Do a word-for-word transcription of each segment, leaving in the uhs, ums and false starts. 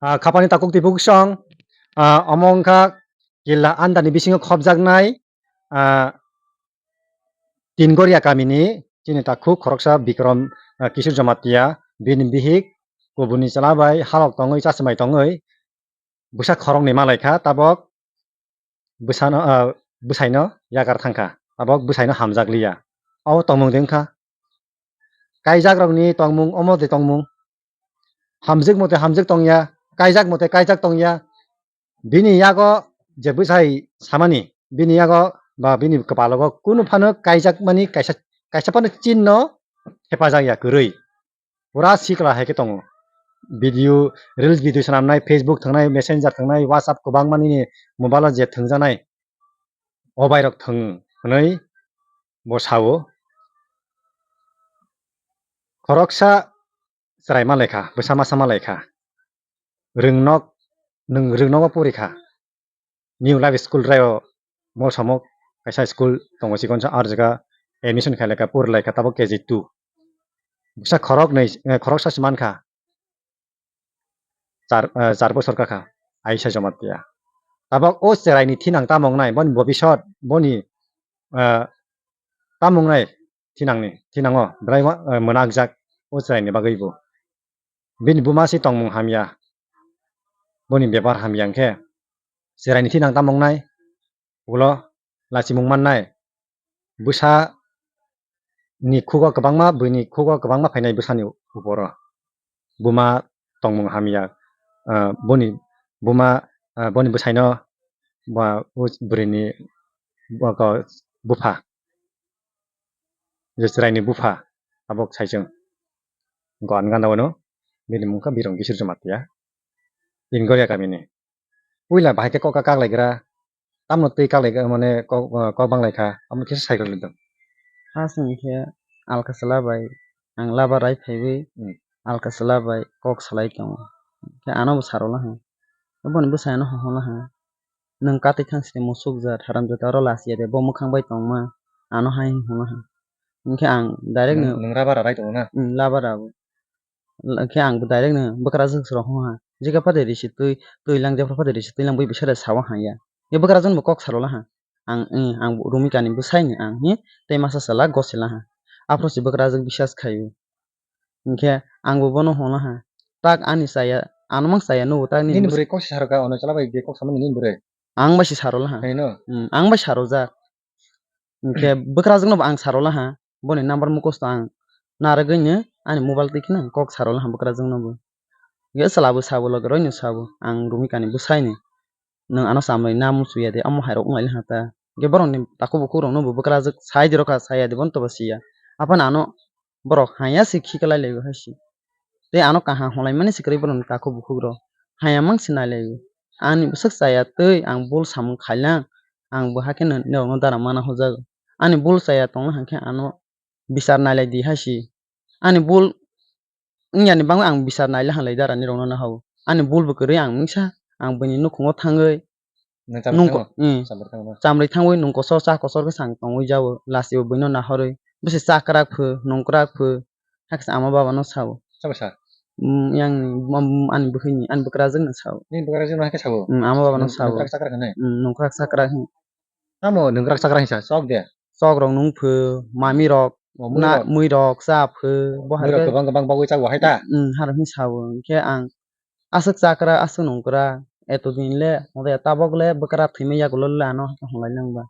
Ah, khapani takhuk twi buksong, ah, omo wngkha Killa andani bisingo khopjaknai, ah, Tingoria kamini chini takhuk khoroksa Bikram, ah, Kishore Jamatia, bini bihik kubuni chwla bai halok tongwi chachimai tongwi bwsa khoroknwi malaikha, tabok bwsano, ah, bwsaino yakar thangkha, tabok bwsaino hamjakliya. O tongmung de wngkha. Kaijakrokni tongmung omo de tongmung. Hamjwk mote hamjwk tongya, kaijak mote kaijak tongya. Bini yago je bwsai samani, bini yago ba bini kwpalogo kunu phano kaijakmani kaisa, kaisa phano chinno hepajakya kwrwi. Pura sikla hai khe tongo. Video, reels video swnamnai, Facebook thangnai, Messenger thangnai, WhatsApp kwbangma nini mobile o je thwngjaknai, o bairok thwng hwnwi bo sao. Khoroksa chwrai ma laikha, bwsa masa ma laikha. Rwngnok, nwng rwngnogo pori kha. New Life School raio mo samo kaisa school tongo chikon sa, ar jaga admission khai laikha, pori laikha tabok K G two. Bwsa khorok nei, eh, khoroksa se mankha. Char, eh, char bosor kakha, Aisha Jamatia. Tabok o chwraini thinang tamo wngnai, boni bobisot, boni, eh, tamo wngnai thinangni, thinango, belai ma, eh, mwnakjak o chwraini bagwi bo. Bini buma se tongmung hamya, boni bepar hamya hwnkhe, chwraini thinang tamo wngnai, ulo lachimung mannai, bwsa ni khugo kwbangma, buini khugo kwbangma phainai bwsani uporo. Buma tongmung hamya, ah, boni buma, ah, boni bwsaino ba o bwrwini bupha, je chwraini bupha, tabok saichung. Go an gana wano, bini mungkha Birong Kishore Jamatia, Ingoria kamini. Puila bahai khe kok kaklaigra, tamno twi kaklaigra, mane kok, kok banglaikha, amo khe cycle lidong. First hwnkhe alka chwla bai ang laba rai phaiwi Hmm. alka chwla bai kok salai tongo. Khe ano bo saro laha. Boni bwsai ano hoho laha. Nwng katwi thang sini musuk jat, haram jata oro lachia de, bo mwkhang bai tongma, ano hai hino ha. Hwnkhe ang direct Nwng, no nwng rubber rai tongo na? Hmm, laba rabo. Khe ang direct no bwkrajwk rok hwnha. Jikha phade risi twi, twi lang, jepra phade risi twi lang, bui bisade sawa hanya. Ye bwkrajwk no kok salo laha. Ang, eh, ang rumikani bwsai ni ang hi, tei masa sala gosila ha. Aphuru si bwkrajwk bisas khaio. Hinkhe ang bo bono hwnla ha. Tak ani chaya, ano mang chaya nugo tak nini Nini bwsai bwrwi kok si saro ka, ono chwla bai je kok samani nini bwrwi. Ang bai si saro laha. Hai no? Hmm, ang bai saro jak. Hinkhe bwkrajwk no bo ang saro laha. Boni number mukosto ang narwgwi no ani mobile twi kheno ang kok saro laha bwkrajwk no bo. Hinkhe chwla bo sabo loge roi no sabo. Ang rumikani bwsai ni. Nwng ano chamwi na muchungya de, omo hai rok wnglai laha ta. Hinkhe borok ni takhuk bukhuk rok no bo bwkrajwk sai di rokha, saya de bono to bo siya. Aphano ano borok haya se khiklai lai hai se. Tei ano kaham hwnlai mani se kwrwi borok ni takhuk bukhuk rok. Haya mang se nai lai. Ani bwswk chaya twi ang bul samung khailang. Ang bo hakhe no norok no dara mana hwnjago. Ani bul chaya tongna hwnkhe ano bichar nai lai di hai se. Ani bul wngya ni bagwi ang bichar nai lai hanglai dara ni rok no nahao. Ani bul bo kwrwi ang misa ang buini nukhungo thangwi Nung chamri nung thango? Ko-, mm. Chamri thango na? Chamri thangwi nung kosor cha kosor khe sang tongwi jao. Lasi bo buino nahorwi. Bwsai chakrak phu, nungkrak phu. Hakhe ama baba no sao. Sabo sa? Mm, yang ni, mm, ani bwkhwini, ani bwkrajwk no sao. Ni bwkrajwk no hakhe sao? Mm, ama baba no Nung-, sao. Nungkrak chakrak hinwi? Mm, nungkrak chakrak hin. Tamo nungkrak chakrak hinsa, chok de? Chok rok nung phu, mami rok, Oh, mui na, rok. Mui rok cha phu. Bo Mui rok hai khe kwbang kwbang bagwi chao hai ta? Mm, harok hin sao. Hinkhe ang aswk chakra, aswk nungkra, eto din le, ode tabok le bwkra thwima yagulo le ano hwnlai nang ba.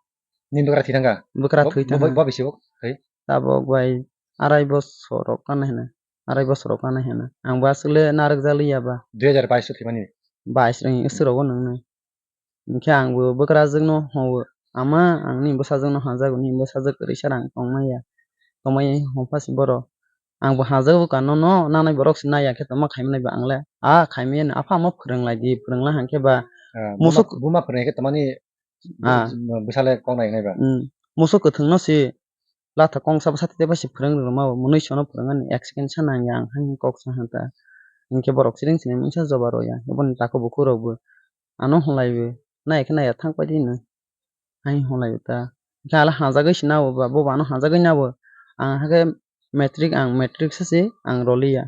Nini bwkra thwi thangkha? Bwkra Bo-, thwi bo-, thangkha. Bo bisi bo thwi? Tabok bai arai bosor rok kana hina, arai bosor rok kana hina. Ang bo aswk le narwk jali ya ba. Dui hajar bais o thwimani? Bais rwng aswk rogo nung nai. Hinkhe ang bo bwkrajwk no hwnwi, "Ama, ang nini bwsajwk no hamjago, nini bwsajwk kwrwi sara ang tongmaya, tongmaya," hwnpha se borok. Ang bo hamjago kha nono, nanai borok se naiya khe tongma khaimani ba ang le, a khaimani apha, omo phwrwng lai di, phwrwng lai hwn khe ba Ah, musuk buma, buma phwrwng khe tongmani Ah. Bwsa le kok nai nai ba? Mm, musuk kwthwng no se latha kongsa bwsa tei bai se phwrwng rwma bo, mwnwi sono phwrwng ani experience sa nang ya, ang hai kok sa hwn ta. Hinkhe borok siring sini mungsa joba rw ya, boni takhuk bukhuk rok bo. Ano hwnlai bo, nai khe nai ya thang pai di no. Hai hwnlai bo ta. Hinkhe hala hamjagwi se nabo ba, bo bo ano hamjagwi nabo. Ang hakhe matric, ang matric sa se ang rw liya.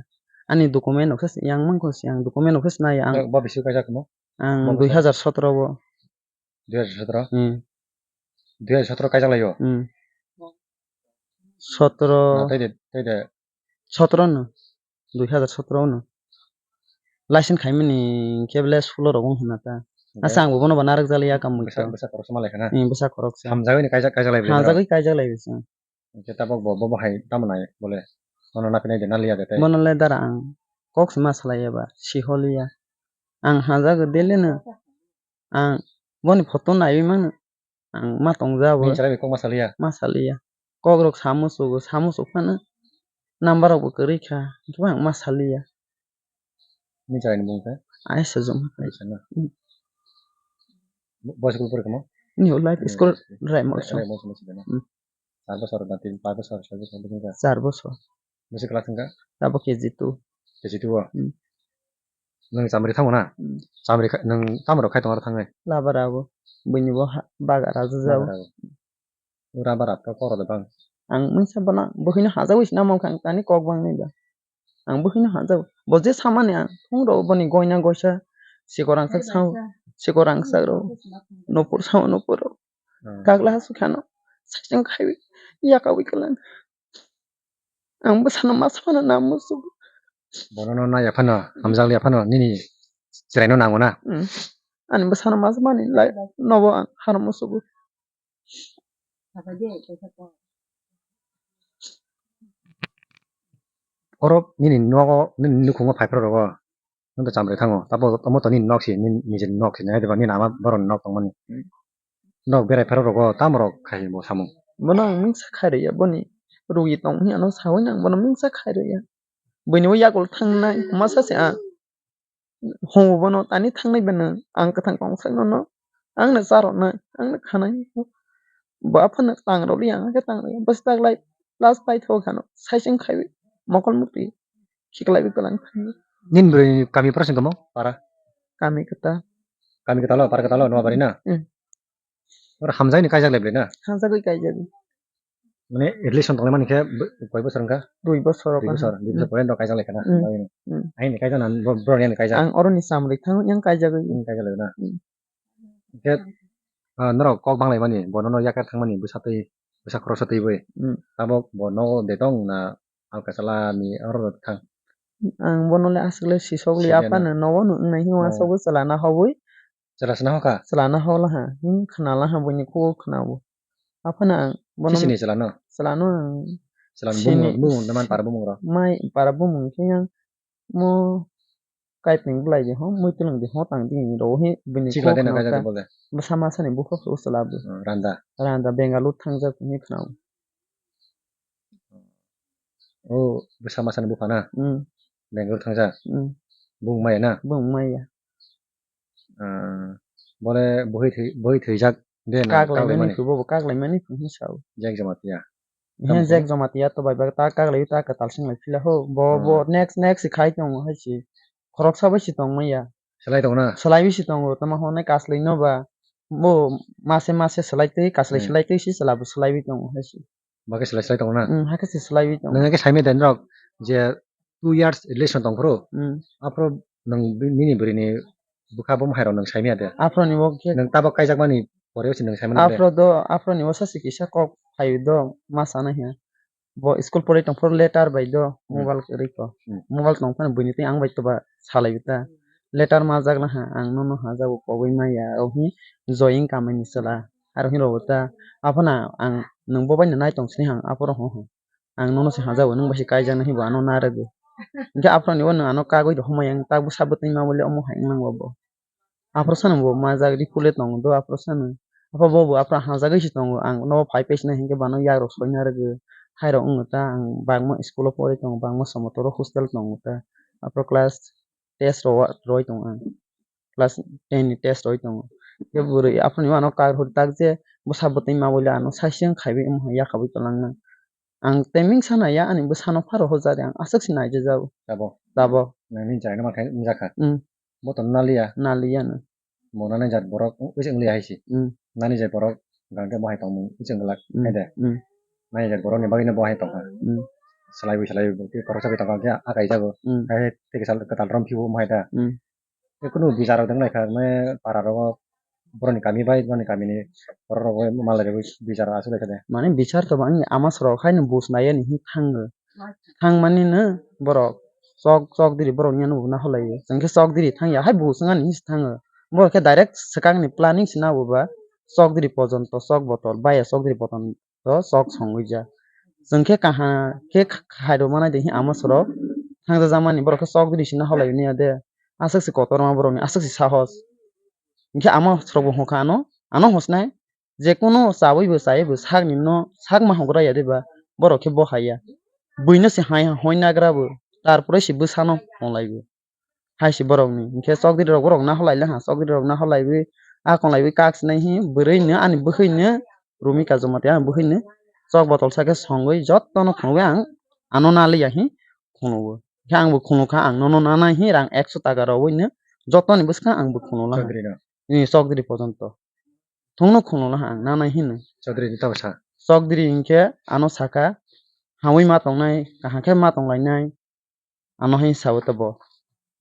Ani document rok se yang mangkho se ang document rok se nai ang. Bo bisi kaijak mo? Ang bo bosor? Dui hazar sotro o. Dui hazar sotro? Hmm. Dui hazar sotro kaijak lai o? Hmm. Sotro. Ah, tei de, tei de. Sotro no. Dui hazar sotro no. License khaimani khe bele sulo rok wng hwnna ta. Asa ang bo bono ba narwk jali ya kam mui. Bwsa, bwsa khoroksa ma lai khana? Hmm, bwsa khoroksa. Hamjagwi ni kaijak, kaijak lai bwsa. Hamjagwi kaijak lai bwsa. Hwnkhe tabok bo, bo, bo hai tamo nai bole? Nono naphina de na liya de tei? Bono le dara ang kok se ma salai ya ba, si holiya. Ang hajago daily no. Ang boni photo naiwi mano. Ang ma tongja bo. Nini chwraini kok ma saliya? Ma saliya. Kok rok samo sugo, samo suk phano. Number rok bo kwrwi kha. Hwnkhe ang ma saliya. Nini chwraini bung khe? Aisa joma. Aisa na? Hmm. Bo school pori kamo? New Life New School Life School. Raimorso. Raimorso mo sida na? Hmm. Char bosor na tin, par bosor, soi bosor, bosor ka? Char bosor. Bisi class wngkha? Tabok K G two. K G two o? Hmm. Nwng chamri thango na? Hmm. Chamri kha-, nwng tamo rok khai tongo aro thangnai? Labara bo. Buini bo ha-, baga raja jao. Labara bo. Ura bara to koro de bang. Ang mungsa bana bukhino hajagwi sina mangkha ang tani kok bang nai ba. Ang bukhino hajagwi. Bo je samani ang thung ro boni goina goisa sikor ang sak sao. Sikor ang sak ro. Nopor sao nopor ro. Hmm. Kagla hasu khano. Sakchang khaiwi. Yakawi kalang. Ang bwsano ma samano na musugo. Bono no naiya phano, hamjakliya phano, nini chwraino nango na? Hmm. Ani bwsano ma samani lai nobo ang hano musugo. Oro nini nogo, nini nukhungo phaiphra rogo. Nwng to chamrai thango. Tabo omo to nini nok si, nini nijeni nok si, nai de ba nini ama borokni nok tongmani. Hmm. Nok berai pharo rogo, tamo rok khai bo samung. Bono ang mungsa khai rwya, boni rugi tong hwnwi ano saui nang bono mungsa khai rwya. Buini o yagulo thangnai, masa se ang. Homo bono tani thangnai beno, ang kwthang tong sak nono. Ang no charoknai, ang no khanai. Bo aphano tang rwli ang khe tang rwya. Bwswk taklai last paithago khano, saising khaiwi mokol mukti khiklaiwi kwlang thangwi. Nini bwrwi kami phano sing tongmo para? Kami kwtal. Kami kwtalo, para kwtalo, Noabari na? Hmm. Oro hamjakni kaijak lai bwrwi na? Hamjakgwi kaijagwi. Mane relation tonglai mani khe bw-, koi bosor wngkha? Dui bosor. Dui wngkha. Bosor, dui bosor Hmm. pore no kaijak lai khana, Hmm. hamjakgwi no. Hmm. Aini kaijak na, bo-, borokni ani kaijak? Ang oroni chamri thango, yang kaijagwi. Hmm, kaijak lai na? Hmm. Hwnkhe, ah, norok kok banglaimani, bono no yakar thangmani bwsa twi, bwsa khoroksa twiwi. Hmm. Tabok bo nogo de tong na alka chala ni oro thang? Ang bono le aswk le sisok li Siniya aphano na? Nogo no wngnai hwnwi Oh. aswk bo chwla na hobwi. Chwla sina hokha? Chwla na hokla ha, hmm, khna la ha, buini khugo khna bo. Aphano ang bono Sisini chwla no? Chwla no ang Chwla ni sini bumung, bumung, naman para bumung ro? Mai para bumung khe yang mo Kaipeng bwlai de ho, muitu lwng de ho, tang di ni ro he, bini Chikla kok de na no kaijak ta. Bole? Bwsa masa ni bukha phuru chwla bo. Hmm, randa. Randa Bengaluru thangjak hinwi khna o. O, bwsa masa ni bupha na? Hmm. Bengaluru thangjak? Hmm. Bung maya na? Bung maya. Ah, bole buhi thwi-, buhi thwijak de na Kaklaimani kaklaimani? Phu, bo bo kaklaimani phu hinwi sao. Jack Jamatia. He Tamo Jack khe? Jamatia to bai bai ta kaklaiwi ta kwtal sing lai phila ho. Bo, bo Hmm. Next, next khai tongo hai se. Khoroksa bai se tong maya. Swlai tongo na? Swlaiwi se tongo, tamo hwnwi kaslai no ba. Bo mase mase swlai twi, kaslai Hmm. swlai twi se chwla bo swlaiwi tongo hai se. Bo khe swlai swlai tongo na? Hmm, hakhe se swlaiwi tongo. Nwng khe saimanya de norok je two years relation tong phuru? Hmm. Aphuru nwng bi-, nini bwrwini bwkha bo hai rok nwng saimanya de? Aphuru ni bo khe Nwng tabok kaijakmani pore se nwng saimanya de? Aphuru do, aphuru ni bo sachi kisa kok phaio do, ma sana hiya. Bo school pori tong phuru letter bai do, Hmm. mobile kwrwi ko. Hmm. Mobile tong phano buini twi ang bai toba salai ta. Letter majak laha, ang nono hajago kogwi maya, o hi join kamani chwla. Aro hi rogo ta, aphano ang nwng bo bai no nai tong sini hang, aphuru ho ho. Ang nono se hajago, nwng bai se kaijaknai hi bo ano narwgo. Hinkhe aphuru ni bo nwng ano kagwi rw homai ang, tak bwsa bwtwi ma bole omo hai wng nang bo. Aphuru sano bo majak rifule tongo do aphuru sano. Aphuru bo bo aphuru hajagwi se tongo. Ang nobo phai paisinai hinkhe bano yakrok soina rwgwi. Hairok wngno ta ang bangma school o porwi tongo, bangma somotoro hostel tongo ta. Aphuru class test rw-, rwui tongo ang. Class ten ni test rwui tongo. Khe bwrwi aphuru ni ano kar hor tak je bwsa bwtwi ma bole ano saising khaiwi omo hai yakabwi kwlangna. Ang teming sana ya ani bwsano pharo hojari ang aswk se naijajago. Tabo? Tabo. Nini chayna ma khai wngjakha? Hmm. Bo to naliya? Naliya no. Bo nani jat borok wng-, wngli hai se. Hmm. Nani jat borok gangte bo hai tongmung wng glak Hmm. hai de. Hmm. Nani jat borok ni bagwi no bo hai tongkha. Hmm. Salaiwi, salaiwi, bo khe khoroksa bai tongkha, hwnkhe a kaijago. Hmm. Hai, tei kisa kwtal rom phiyo, omo hai da. Hmm. Tei kunu bichar rok wng lai kha, mane para rogo borokni kami bai, borokni kamini borok rogo malai rogwi bichar aswk lai kha de. Mane bichar to bangni ama sorok haino bus nai yani hi thango. Thang mani no borok chok, chok diri borok ni ano bo na holai. Chwng khe chok diri thang ya, hai bus wng ani hi se thango. Borok khe direct swkang ni planning se na bo ba chok diri pojonto, chok botol, bai ya chok diri pojonto chok songwi ja. Chwng khe kaham khe khai rw manai de hi ama sorok thang ja mani borok khe chok diri se na holai ni ya de. Aswk se kotor ma borok ni, aswk se sahos. Hinkhe ama sorok bo hokha ano, ano hosnai, je kunu chawi bo chai bo sak ni no sak ma hogra ya de ba, borok khe bo hai ya. Buino se hai hoi nagra bo, tar pore se bwsano hon lai bo. Hai se borok ni, hinkhe chokdiri rok borok na holai le ha, chokdiri rok na holai wi, a kon lai wi kak sinai hi, bwrwi no ani bwkhwi no, Rumika Jamatia ani bwkhwi no, chok botol sa khe songwi joto no phunugwi ang ano na li ya hi, khunugo. Khe ang bo khunu kha, ang nono nanai hi rang ekso taka rwui no joto ni bwskango ang bo khunu laha. Chokdiri no? Ni chokdiri pojonto. Thungno khunu laha ang nanai hino. Chokdiri ni tamo sa? Chokdiri hinkhe ano saka, hamwi ma tongnai, kaham khe ma tonglainai, ano hai sao tabo.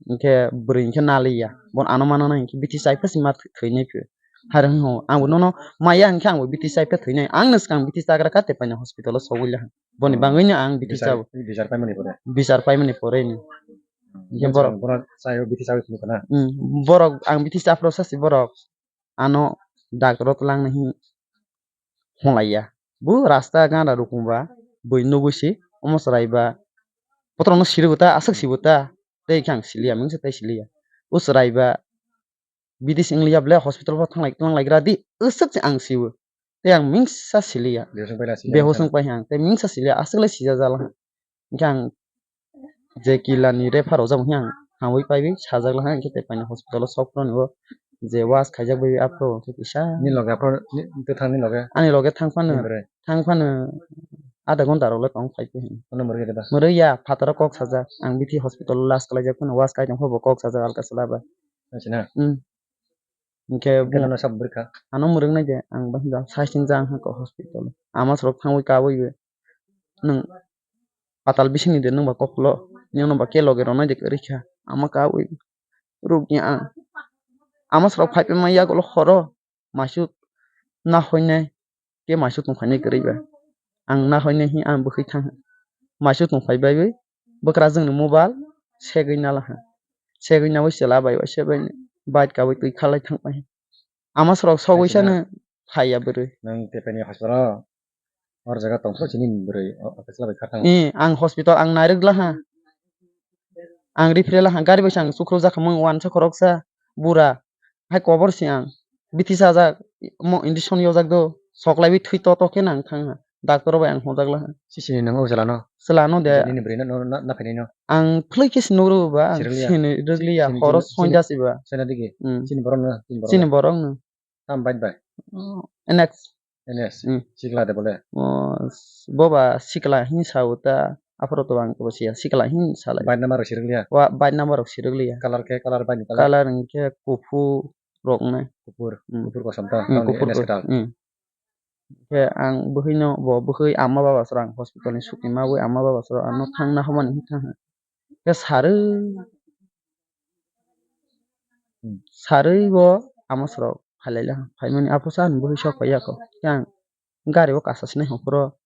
Hinkhe bwrwi hinkhe naliya. Bon ano ma nanai hinkhe bithi chai phasi ma thwi-, thwinai phi. Hai rok hino, ang bo nono maya hinkhe ang bo bithi chai phe thwinai. Ang no swkang bithi chagra ka tei paina hospital o sogwi laha. Boni bangwi no ang bithi chao. Bichar paimani pore. Bichar paimani pore ni. Hinkhe borok. Borok chai o bithi chawi khunu kana. Hmm, borok ang bithi chaphro sasi borok. Ano doctor o twlang nai hi. Hwnlaiya. Bo rasta gana rukung ba bui nugui si omo chwrai ba. Botorok no siri bo ta, aswk si bo ta. Tei khe ang siliya, mungsa tei siliya. O chwrai ba bidis wng liya ble hospital bo thanglai, thanglai gra di, aswk se ang si o. Tei ang mungsa siliya. Behosung paila siliya. Behosung pai ang, tei mungsa siliya, aswk le sija jala. Hinkhe ang je kila ni refer rok jabo hinkhe ang hamwi paiwi sajak laha, hinkhe tei paina hospital o sok phano bo je was khaijak bai aphuru hinkhe kisa. Ni loge aphuru ni, tei thang ni loge? Ani loge thang phano, ni bwrwi? Thang phano adha ghonta rok le tong phai phai. Ano mwrwi ya da? Mwrwi ya, phataro kok sajak. Ang bithi hospital o last kalaijak phano was kai tong pha bo kok sajak alka chwla bai. Acha na? Hmm. Hinkhe hinkhe bo nono sabo bwrwi kha? Ano mwrwk nai de, ang bahai jang saichung jang ha kok hospital o. Ama sorok thangwi kabui bo. Nwng patal bisingni de nwng ba koklo, nini ba ke loge rwnai de kwrwi kha, ama kabui rukya ang. Ama sorok phai phai ma yagulo horo, maisu nahoinai, ke maisu tongphainai kwrwi ba. Ang nahoinai hi ang bwkhwi thang, maisu tongphai baiwi bwkrajwkni mobile segwi nalaha, segwi nawi chwla bai waisa bai bike kabui twi khalai thang pai. Ama sorok sogwi sano phaiya bwrwi. Nwng tepani hospital o or jaga tongthok chini bwrwi o, o khe chwla bai kha thango. Eh, ang hospital ang nairwk laha. Ang referral laha, gari bai se ang chukruk jakha mung wansa khoroksa bura. Hai kobor se ang. Bithi sajak, mo injection yojak do. Soklaiwi thwi to to khe nang thang ha. Doctor bai ang hojak laha. Sisini nang o chwla no? Chwla no de. Nini bwrwi no, no, na, na phainai no? Ang phwlwi khe se nukro ba, ang sini rwgliya. Sini rwgliya, sini, horo sini, sonja si ba. Sini digi? Hmm. Sini borok no, sini borok no. Sini borok no. Tam bike bai? Oh, N X. N S. Hmm. Sikla de bole? Oh, s-, bo ba sikla hin sa o ta. Aphuru to ang to siya sikla hin sa lai. Bike number rok sirwk liya? Wa, bike number rok sirwk liya. Color khe, color bike ni color? Color hwnkhe kuphur rok nai. Kuphur, hmm, kuphur kosom ta. Hmm, tamo kuphur N S ko-, kwtal. Hmm. Khe ang bwkhwino bo bwkhwi ama baba srang hospital ni suti mawi ama baba srang ano thangna hwnmani hwn thang khe sarwi, hmm, sarwi bo ama srok phailai laha. Phaimani aphuru sa ani bwkhwi sok phaiya kho. Khe ang gari o kasa sinai hokro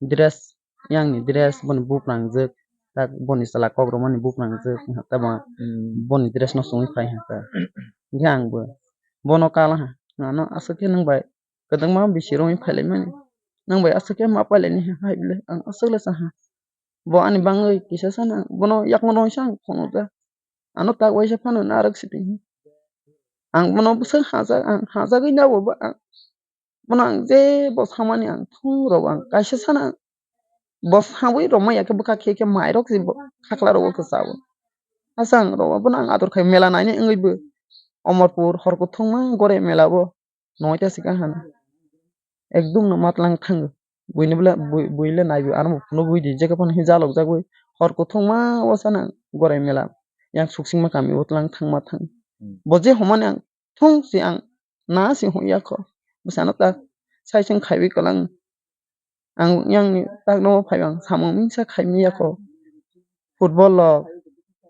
dress, yang ni dress, boni buphrangjwk, tak boni chwla kok rwmani buphrangjwk, tamo, hmm, boni dress no chumui phai ha ta. Hinkhe ang bo bono kala ha, ano aswk khe nwng bai kwdwkma bisi romwi phailaimani. Nwng bai aswk khe ma pailaini hai bwle ang aswk le saha. Bo ani bangwi kisa sana bono yakung rwngsa ang phunukjak. Ano tak waisa phano narwk sidi. Ang bono bwswk hajak, ang hajagwi nabo bo ang. Bono ang jebo samani ang thung rw ang kaisa sana. Bo sawi romwi ya khe bwkha khe khe mai rok se bo khakla rogo khe chawo. Asang rogo bono ang ador khai mela nainai wngwi bo Omorpur hor kuthungma gore mela bo. Noita sika hano. Ekdum no matlang thango. Buini bwla, bui, buile naibi ano phunugwi di jekhe phano hinjalok jagwi. Hor kuthungma o sana gorai mela. Yang suksingma kami o tlang thangma thang. Hmm. Bo je homani ang thung si ang na si hung yakho. Bwsano ta sai sing khaiwi kwlang. Ang yang ni tak no phai ang samung misa khai mi ya kho. Football lo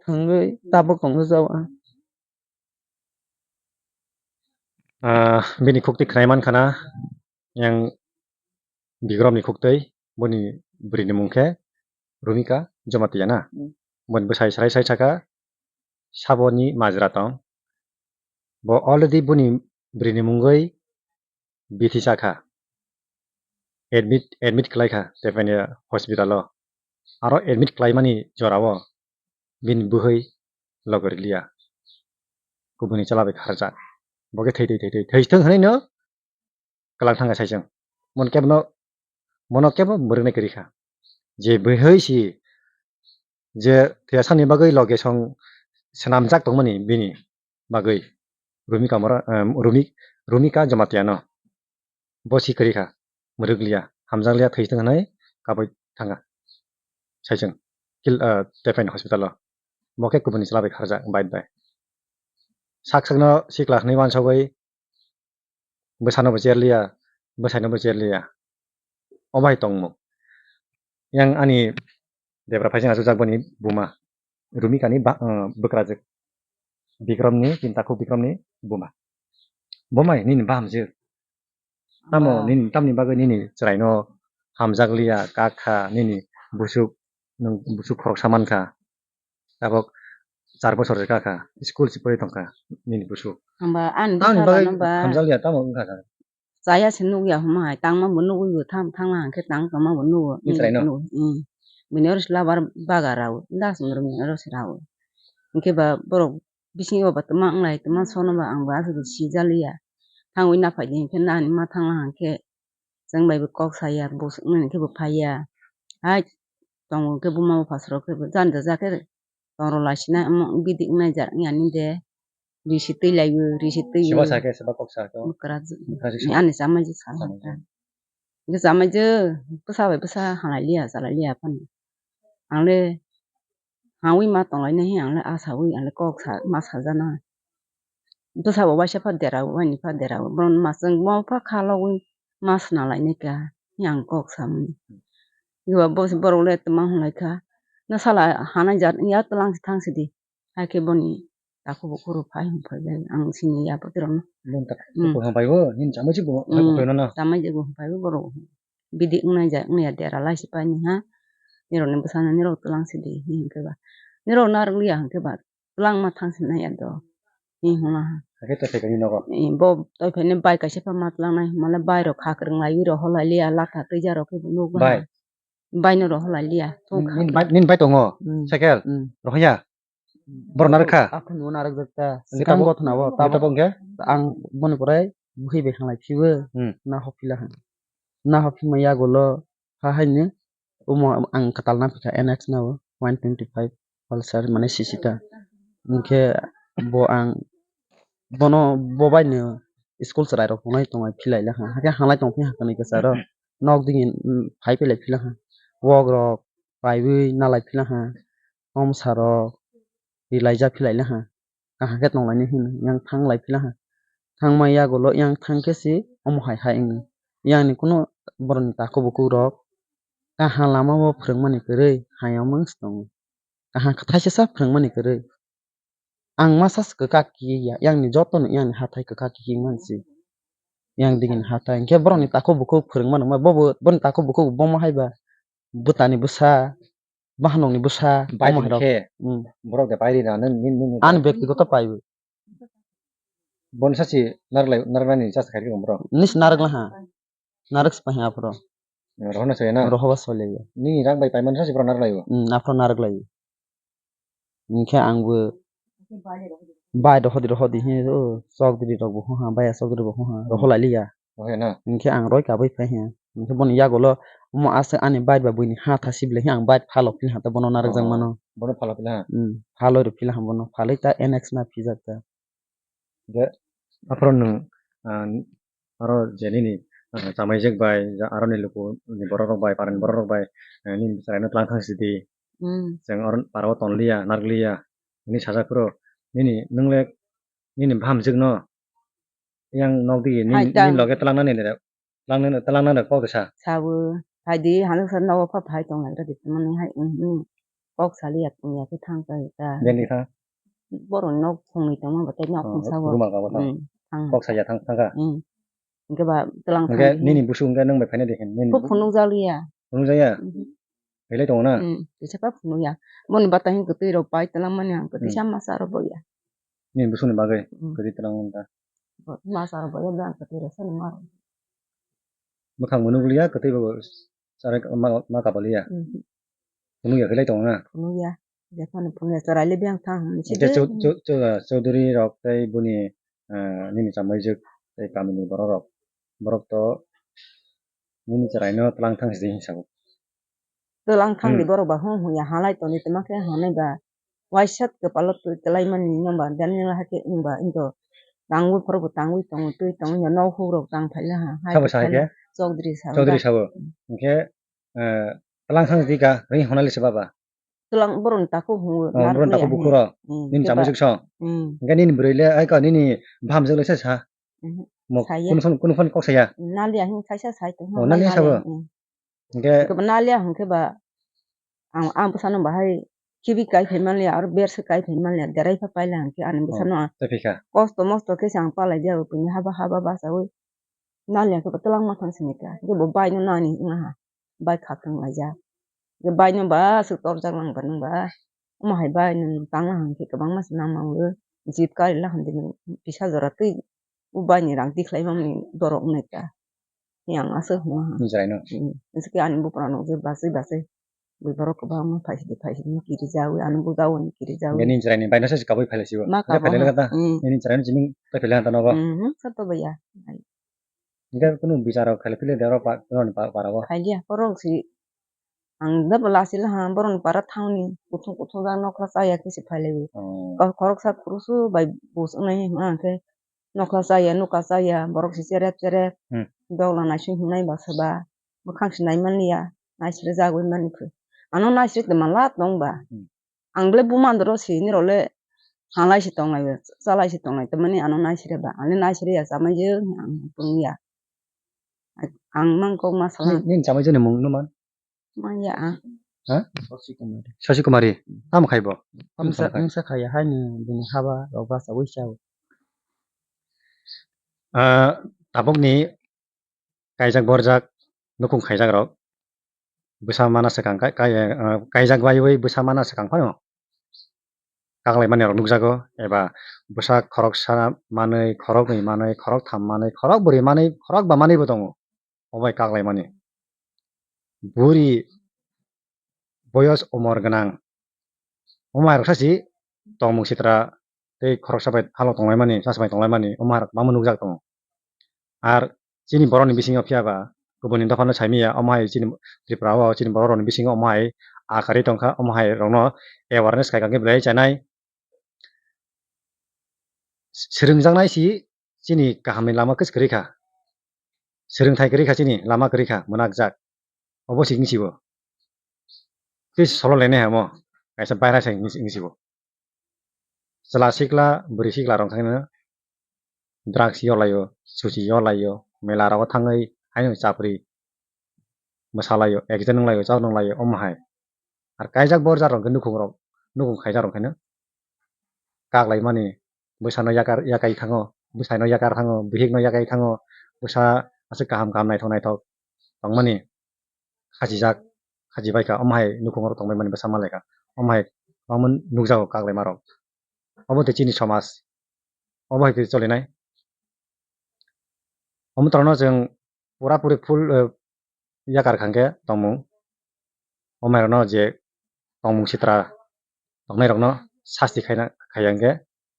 thangwi tabuk tong jao ang. Ah, bini khukti khnai man khana, yang Bikrom ni khukti, boni bwrwi ni mung khe Rumika Jamatia na. Hmm. Boni bwsai srai srai saka, sabo ni majra tong. Bo already boni bwrwi ni mungwi bithi chakha. Admit, admit khlai kha Tepania hospital o. Aro admit khlaimani jorao bini bwhwi logo rwliya. Kubuni chwla bai kharjak. Bo khe thwi thwi thwi thwi thwi thwng hwnwi no kwlang thangkha saichung. Mon kebo no, mono kebo mwrwknai kwrwi kha. Je bwhwi si je thwiya sakni bagwi loge song swnamjak tongmani bini bagwi Rumika Mora, em, Rumi-, Rumika Jamatia no. Bo si kwrwi kha, mwrwk liya, hamjak liya, thwi thwng hwnwi kabui thangkha. Saichung, kil-, ah, Tepani hospital o. Bo khe kubuni chwla bai kharjak, bike bai. Sak sakno sikla hwnwi uansugwi bwsano bo cher liya, bwsaino bo cher liya. Omo hai tongmung. Yang ani debra phaising achukjak boni buma. Rumika ni ba-, ah, bwkrajwk. Bikrom ni, tin takhuk Bikrom ni buma. Bomai, nini bahamjwk. Tamo, ba- nini, tamni bagwi nini chwraino hamjak liya, kak kha, nini busuk, nwng busuk khoroksa man kha. Tabok char bochor se kha kha, school se pori tong kha nini busuk. Hamba ani tamni bwsa bagwi rano ba hamjak liya tamo wngkha kha. Chaya se nukya hwnma hai, tangma bo nugwi bo tham thangma hwnkhe tang tongma bo nugo. Ni chwraino? Nugo, mm. Bini oro se labar baga rao, das moro bini oro se rao. Hwnkhe ba borok bisingo ba twma wnglai, twma sono ba ang bo aswk sijaliya. Thangwi naphai di hwnkhe nani ma thangma hwnkhe chwng bai bo kok saya, bo swkmani hwnkhe bo phaiya. Hai tongo hwnkhe buma bupha srok khe bo jani da ja khe tongrok lai sinai omo bidi wngnai ja wngya nini de. Risi twi lai o, risi twi o. Sibo sa khe, sibo kok sa khe. Bwkrajwk. Bwkrajwk sa. Ani chamai je sa. Chamai je. Hwnkhe chamai je bwsa bai bwsa halai liya, chalai liya phano. Ang le hawi ma tong lainai, ang le asawi, ang le kok sa, ma sajana. Bwsa bo waisa pha dera o, waini pha dera o. Bono ma chwng bo pha kha logwi ma sna lainai kha, yang kok samani. Eba bo borok le tongma hwnlai kha. Na sala hanai jat ya twlang si thang sidi. Hakhe boni takhuk bukhuk rok phai hwn phai bai ang sini ya bwtwrokno. Boni takhuk bukhuk hwn phai o, nini chamai se bo hwn phai o na? Chamai se bo hwn phai o borok. Bidi wngnai ja wngya dera lai si pai ni ha. Nirok ni bwsano nirok twlang sidi hwn khe ba. Nirok narwk liya hwn khe ba. Twlangma thang si nai ya do. Hi hwnla ha. Hakhe tei phaikha ni nogo? Bo tei phaini bai kaisa pha ma twlangnai, hwnmale bai rok kha kwrwng lai, wi rok holai liya, latha twija rok khe bo nukgo. Bai? Bai no rok holai liya. Nini bai, nini bai tongo? Cycle? Rohorya? Borok narwk kha? Aphano narwk jak ta. Swkang gothono o, tabok hwnkhe? Ang boni pore bwkhwi bai khanglai phiwi, na hophi la kha. Na hophi ma yagulo, ha haino omo ang kwtal na phikha N X no one twenty five Pulsar mane sisi ta. Hwnkhe bo ang bono bo bai no school chwrai rok tongnai tongnai philai la kha. Hakhe halai tong phiya kwnwi kwcharo nok digi phai philai phila kha. Wok rok paiwi nalai phila kha. Tomsa rok rilai ja philai la kha. Kaham khe tong lainai hino yang thang lai phila ha. Thang ma yagulo yang thang khe se omo hai hai wngwi. Yang ni kunu borok ni takhuk bukhuk rok kaham lama o phwrwng mani kwrwi hayung mung se tongo. Kaham kwthai se sa phwrwng mani kwrwi. Ang masa se kwkak kiye ya, yang ni joto no yang ni hathai kwkak kiye man se. Yang digi ni hathai hwnkhe borok ni takhuk bukhuk phwrwng mano ma bobo borok ni takhuk bukhuk bo ma hai ba bwta ni bwsa. Bahanok ni bwsa, bai omo hai rok. Khe, borok de pai rina, nini, nini, ani bektigoto pai bo. Bono sachi narwk lai, narwk nani chasa khai rikha borok. Nis narwk laha. Narwk se pai ha aphuru. Rohorna soya na? Rohoba solai ya. Nini rang bai paimani sachi borok narwk lai o? Hmm, aphuru narwk lai o. Hwnkhe ang bo bai rohodi rohodi he o chokdri rok bo hwnha, baiya chokdri bo hwnha, rohor lai liya. Rohor ya na? Hwnkhe ang roi kabui phai he. Hwnkhe boni yagulo omo aswk ani bike ba buini ha thasi bwlai he ang bike phalo phili ha ta bono narwk jak mano. Bono phalo phila ha? Hmm, phaloi rw phila ha bono. Phaloi ta N X na phijak ta. Je, aphuru nwng, ah, aro je nini, ah, chamaijak bai, ja, aroni luku ni borok rok bai, parani borok rok bai, eh, nini bwsai no tlang thang sidi. Hmm. Chwng oro para o ton liya, narwk liya, hwnwi sajak phuru nini, nwng le nini bahamjwk no yang nok digi nini, hai nini loge twlangnani le, twlangnani, twlangnani kok de sa? Sabu. Phaidi, hano sa nogo pha phai tong lai radi, mani hai, um, um. Kok sali ya, ya khe thang kai ta. Beni kha? Borok nok khongni tongma batai nok Oh, khungsa bo. Ruma ka bo ta? Hmm, thang. Kok saya thang, thang ka? Hmm. Hingke ba tlang Hingke thang nini busu hingke nang bai phaina de hin, nini Bo bu- phunuk jaliya. Phunuk jaya? Mhm. Belai tongo na? Hmm, kisa pa phunuk ya. Moni bata hin kwtwi rok pai tlang mani ang kwtwi Hmm. sa masa rok bo ya. Nini busu ni bagwi Hmm. kwtwi tlang mani ta? Bo masa rok bo ya bang kwtwi rok sa ni maro. Bwkhang mwnwi liya, kwtwi bo sarai ma, ma kabaliya. Mhm. Phunukya khe lai tongo na? Phunukya. Jephano phunukya, chwraile biyang thang hwnwi Hingke sidi. Chou-, Chou-, Chou-, Chaudhary rok tei boni, ah, nini chambai jwk tei kamini borok rok. Borok to nini chwraino tlang thang sidi hinwi sago. Tlang thang di Hmm. borok ba hung hung ya halai toni tma khe hanai ba. Waisa kwpalo twi kwlai mani nokbar Daniel hai khe wngba wngkha tangwi phuru bo tangwi tongo twi tongo ya nok hugrok tang phaila ha hai Sabo khe sa hai phaila khe? Chaudhary sa Chaudhary wngkha. Sabo. Hmm. Hingkhe, eh, tlang thang di ka ring honali se baba. Tlang boroni takhuk hungo Oh, nar boroni kuya takhuk hin. Bukhuro. Hmm, Nini khe chamai ba- jwk song. Hmm. Hingkhe nini bwrwi le ai ka nini bham jwk le se sa. Mhm. Mo Saya. Kunu phone, kunu phone kok saya. Nalia hin kaisa sai tong Oh, nalia sabo. Hmm. Hingke Hingke ba nalia hingke ba ang, ang bwsano bahai khibi kai phai manliya, aro berse kai phai manliya, derai pha paila hingke ani Oh, bwsano ang tei phika. Kosto mosto khe se ang palai dia bo, buini haba haba bachaui nalia khe bo twlang ma thang sini kha, hingke bo bai no nani wngha, bai kha thang laijak. Hingke bai no ba aswk torjak lang ba nung ba, omo hai bai no tang lang hingke kwbangma se nang nango, jit kari la hingke pisa jora twi o bai ni rang tikhlai mani borok nai kha. Yang aswk hwnwi ha. Nini chwraino? Hmm. Aswk khe ani buphang nukjak bachwi bachwi. Bui borok kwbangma phaisidi phaisidi kirijaui, ano bujaui kirijaui. Hingke nini chwraini baino se kabui phailai sibo. Ma Hingke kabo phailai ha. Kata? Hmm. Nini chwraino chiming tai phailai kata nogo? Hmm, hmm, sa to baya. Hingke kunu bicharo khailai philai de oro pa-, oroni pa-, parao? Khailiya, borok si ang da bwla si laha, borokni para thangni kuthung kuthung jak nokla chaya khe se phailaiwi. Oh. Ko-, khoroksa khurusu bai bus wngnai hwnka hwnkhe nokla chaya, nuka chaya, borok se cherep cherep, Hmm. dogla naising hwnai ba soba, bwkhang se naimanliya, naisirjagwi mani phu. Ano naisirwi tongma la tongba. Hmm. Ang bele buma doro si nirok le halai se tonglai, chalai se tonglai, tamani ano naisire ba, ani naisire ya chamai je ang tongya. Ang mang kok ma salang. Nini chamai joni mung numan? Maya ang. Ha? Sasi Kumari. Sasi Kumari. Tamo khai bo? Tamo Mungsa, sana khai? Mungsa khaya hai ni bini haba rok basa wi chao. Ah, tabuk ni kaijak borjak nukhung khaijak rok bwsa mana swkang kai, kai, ah, kaijak baiwi bwsa mana swkang phano. Kaklaimani rok nukjago, eba bwsa khoroksa manwi, khoroknwi manwi, khoroktham manwi, khorokbrwi manwi, khorokba manwibo tongo, obo bai kaklaimani. Buri boyos umor gwnang, omo hai rok sachi tongmung sitra tei khoroksa bai halok tonglaimani, sacha bai tonglaimani, omo hai rok bangma nukjak tongo. Ar chini borokni bisingo phiya ba kubuni dophano saimanya, omo hai chini Tripura o chini borok rokni bisingo omo hai a karwi tongkha, omo hai rokno awareness khaikha khe belai chanai. Swrwngjaknai si chini kahamni lama kwchwk kwrwi kha, swrwngthai kwrwi kha, chini lama kwrwi kha, mwnakjak, obo se wngsibo. Tei solo lenai hamo kaisa baira se wngsibo. Chwla sikla, bwrwi sikla rok thangno drugs yolaio, susi yolaio, mela rogo thangwi haino chapri mwsalaio, accident wnglaio, chao nunglaio, omo hai. Ar kaijak borjak rok khe nukhung rok, nukhung khaijak rok khaino kaklaimani, bwsano yakar, yakai thango, bwsaino yakar thango, bihikno yakai thango, bwsa aswk kaham kaham naithok naithok tongmani. Khachijak, khachi baikha, omo hai nukhung oro tongbai mani bwsa manlaikha, omo hai omo nukjago kaklaima rok. Obo tei chini somaj, obo hai khe cholinai. Omo torno chwng pura puri full, eh, yakar kha hwnkhe tongmung, omo hai rokno je tongmung sitra tongnai rokno sasti khaina, khaiya hwnkhe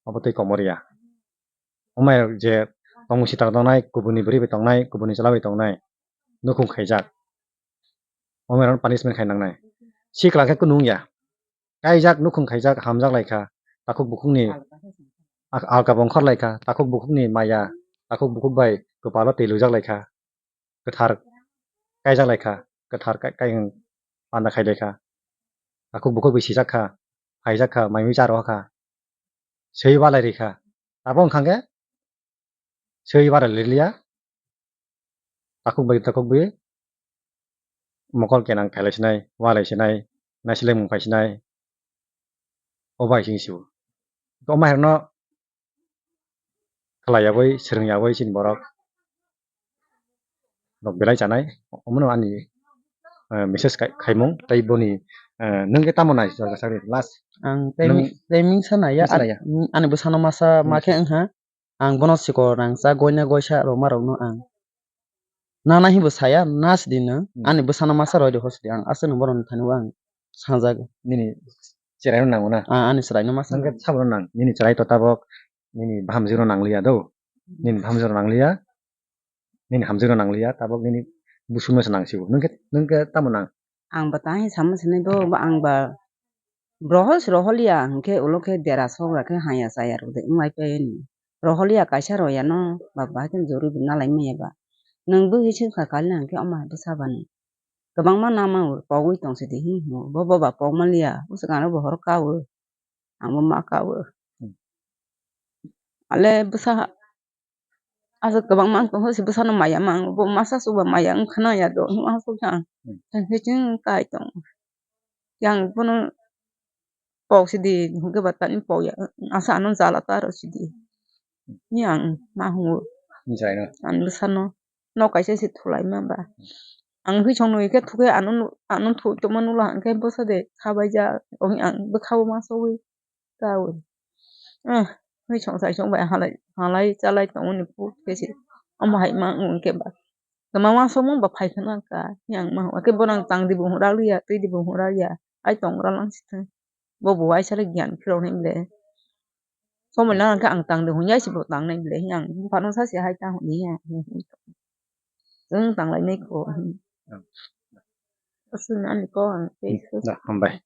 obo tei komorya. Omo hai rok je tongmung sitra tongnai, kubuni bwrwi bai tongnai, kubuni chwla bai tongnai, nukhung khaijak. Omo hai rokno punishment khai nangnai. Sikla khe kunu wngya. Kaijak, nukhung khaijak, hamjak lai kha. Takhuk bukhukni ak-, alka bongkhor lai kha. Takhuk bukhukni maya, takhuk bukhuk bai kwpalo twi lujak lai kha. Kwthar kaijak lai kha, kwthar kai, kai, panda khai lai kha. Takhuk bukhuk bai sijak kha, phaijak kha, mai mui cha rw kha, swi balai ri kha. Abo wng kha khe swi balai ri liya, takhuk bai, takhuk bai mokol kenang khailai sinai, walai sinai, naisilai mung phai sinai, o bai sing siu. Ko ma herno khlai yaboi, srwng yaboi chini borok rok belai chanai, omono ani, eh, message khai-, khaimung, tei boni, eh, nwng khe tamo nai, last? Ang tei Nwng mi-, tei mingsa naiya, mingsa naiya? An-, ani bwsano masa ma khe wngkha, ang bono sikor rangchak goina goisa rwma rokno ang nana hinwi bo saya, na sidi nwng, Hmm. ani bwsano masa roi de hosidi, ang aswk nwng bono thani o ang sanjak. Nini chwraino nango na? Ah, ani chwraino masa. Nwng khe sabo nang, nini chwrai to tabok, nini bahamjwk no nangliya do, nini bahamjwk no nangliya, nini hamjwk no nangliya, tabok nini busu no se nang sibo. Nwng khe, nwng khe tamo nang? Ang ba tang sama sinai bo, ba ang ba rohor se rohorliya, hwnkhe ulo khe dera sogra khe haya chaya rwdi, wng lai pai ani. Rohorliya kaisa roya no, ba bahai khe jori bo nalai manya ba. Nwng bwhi se kha kali na hwnkhe omo hai bwsa bani. Kwbangma nama pogwi tong sidi hi hwnwi. Bo, bo ba pokma liya, bwswk ano bo horo kaui. Ang bo ma kaui. Hmm. Ale bwsa Aswk kwbangma wng tong, si bwsano maya mang, bo masa suba maya wng khna ya do, wng aswk khe ang Hmm. thang khe chwng kai tong. Yang bono pok sidi, hwnkhe ba tani pok ya, asa ano jala ta aro sidi. Ni ang ma hungo. Ni chwraino? Ang bwsano, nok kaisa se thulai ma ba. Ang hwi song nui khe thukhe ano nu-, ano thu tongma nula hwnkhe bwsa de khabai ja, ong ang bwkhao ma sogwi. Kaui. Eh, hoi song sai song bai halai, halai chalai tongmani put khe se. Omo hai ma wng khe ba. Kwbangma somung ba phai khna ka. Yang ma hwa khe bono ang tang di bo hura liya, twi di bo hura liya. Ai tong ra lang si thang. Bo bo ai sale gyan phirok nai le. Somoi lang khe ang tang di hung yai si bo tang nai le. Yang phano sa si hai ta hung ya. Chwng tang lai nai ko. Aswk ani ko ang tei. Da, hambai.